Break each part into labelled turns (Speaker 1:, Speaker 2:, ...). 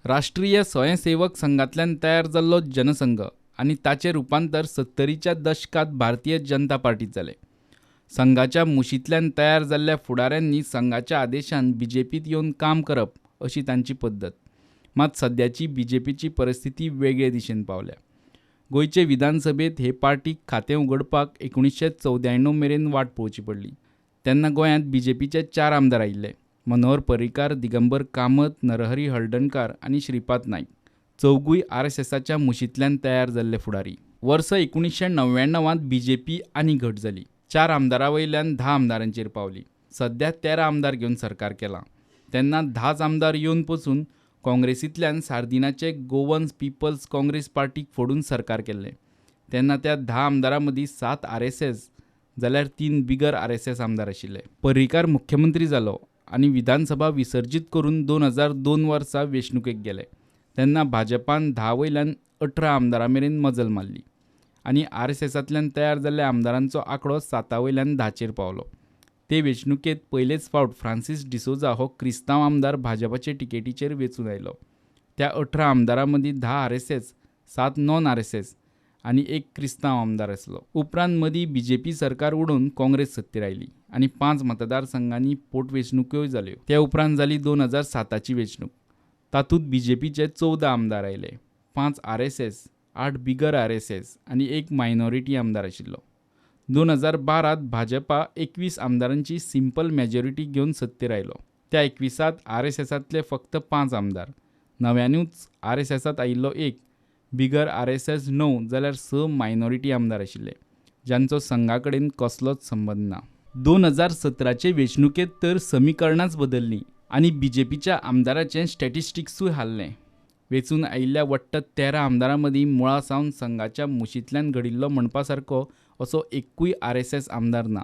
Speaker 1: राष्ट्रीय स्वयंसेवक संघांतल्यान तयार जाल्लो जनसंघ आनी ताचें रुपांतर 70च्या दशकांत भारतीय जनता पार्टीत जालें. संघाच्या मुशींतल्यान तयार जाल्ल्या फुडाऱ्यांनी संघाच्या आदेशान बीजेपींत येवन काम करप अशी तांची पद्दत. मात सद्याची बीजेपीची परिस्थिती वेगळे दिशेन पावल्या. गोंयचे विधानसभेंत हे पार्टीक खातें उगडपाक 1994 मेरेन वाट पळोवची पडली. तेन्ना गोंयांत बीजेपीचे 4 आमदार आयिल्ले: मनोहर पर्रीकार, दिगंबर कामत, नरहरी हळदणकार आनी श्रीपाद नायक. चौगूय आरएसएसाच्या मुशींतल्यान तयार जाल्ले फुडारी. वर्स 1999 बीजेपी आनी घट जाली. 4 आमदारां वयल्यान 10 आमदारांचेर पावली. सद्या 13 आमदार घेवन सरकार केलां. तेन्ना 10 आमदार येवन पसून काँग्रेसींतल्यान सार्दिनाचे गोवन पीपल्स काँग्रेस पार्टीक फोडून सरकार केल्लें. तेन्ना त्या 10 आमदारां मदीं 7 आरएसएस जाल्यार 3 बिगर आरएसएस आमदार आशिल्ले. पर्रीकार मुख्यमंत्री जालो आनी विधानसभा विसर्जीत करून 2002 वर्सा वेंचणुकेक गेले. तेन्ना भाजपान 10 वयल्यान 18 आमदारां मेरेन मजल मारली आनी आरएसएसांतल्यान तयार जाल्ल्या आमदारांचो आंकडो 7 वयल्यान 10चेर पावलो. ते वेंचणुकेंत पयलेच फावट फ्रांसीस डिसोजा हो क्रिस्तांव आमदार भाजपाचे तिकेटीचेर वेंचून आयलो. त्या 18 आमदारां मदीं 10 आरएसएस, 7 नॉन आरएसएस आनी 1 क्रिस्तांव आमदार आसलो. उपरांत मदीं बीजेपी सरकार उडोवन काँग्रेस सत्तेर आयली आनी 5 मतदारसंघांनी पोटवेंचणुक्योय जाल्यो. त्या उपरांत जाली 2007ची वेंचणूक. तातूंत बीजेपीचे 14 आमदार आयले. 5 आरएसएस, 8 बिगर आरएसएस आनी 1 मायनॉरिटी आमदार आशिल्लो. 2012 भाजपा 21 आमदारांची सिंपल मॅजॉरिटी घेवन सत्तेर आयलो. त्या 21 आरएसएसांतले फक्त 5 आमदार, नव्यानूच आरएसएसांत आयिल्लो 1, बिगर आरएसएस 9 जाल्यार 6 मायनॉरिटी आमदार आशिल्ले, जांचो संघा कडेन कसलोच संबंद ना. 2017चे वेंचणुकेंत तर समीकरणांच बदल्लीं आनी बीजेपीच्या आमदाराचें स्टॅटिस्टिक्सूय हाल्लें. वेंचून आयिल्ल्या वट्ट 13 आमदारां मदीं मुळा सावन संघाच्या मुशींतल्यान घडिल्लो म्हणपा सारको असो एकूय आरएसएस आमदार ना.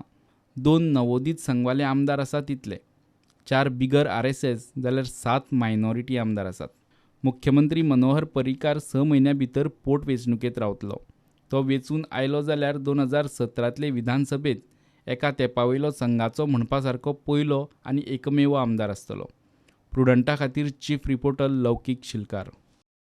Speaker 1: 2 नवोदीत संघवाले आमदार आसात तितले, 4 बिगर आरएसएस जाल्यार 7 मायनॉरिटी आमदार आसात. मुख्यमंत्री मनोहर पर्रीकार 6 म्हयन्यां भितर पोटवेंचणुकेंत रावतलो. तो वेंचून आयलो जाल्यार 2017तले विधानसभेंत एका तेंपा वयलो संघाचो म्हणपा सारको पयलो आनी एकमेव आमदार आसतलो. प्रुडंटा खातीर चीफ रिपोर्टर लौकीक शिलकार.